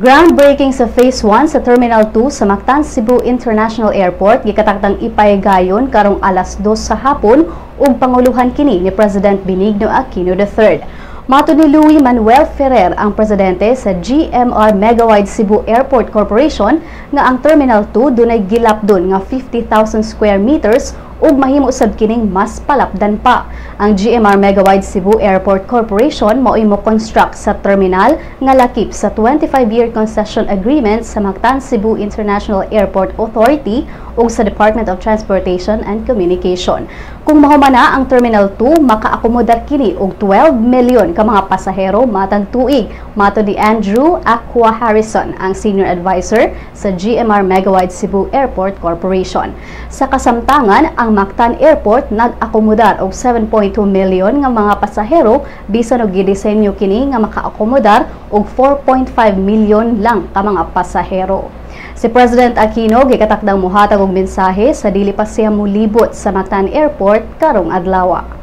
Groundbreaking sa Phase 1 sa Terminal 2 sa Mactan Cebu International Airport gikatakdang ipaygayon karong alas 2 sa hapon ug panguluhan kini ni President Benigno Aquino III. Matod ni Louis Manuel Ferrer, ang presidente sa GMR Megawide Cebu Airport Corporation, nga ang Terminal 2 dunay gilapdon nga 50,000 square meters ug mahimo sab kining mas palapdan pa. Ang GMR Megawide Cebu Airport Corporation mao'y mo construct sa terminal nga lakip sa 25-year concession agreement sa Mactan Cebu International Airport Authority ug sa Department of Transportation and Communication. Kung mahuman na ang Terminal 2, makaakomodar kini og 12 million ka mga pasahero matag tuig. Matod ni Andrew Aqua Harrison, ang senior advisor sa GMR Megawide Cebu Airport Corporation. Sa kasamtangan, ang Mactan Airport nag-akomodar og 7.2 million nga mga pasahero bisan og gidisenyo kini nga makaakomodar og 4.5 million lang ka mga pasahero. Si President Aquino gikatakdang muhatag og mensahe sa dili pa siya mulibot sa Mactan Airport karong adlaw.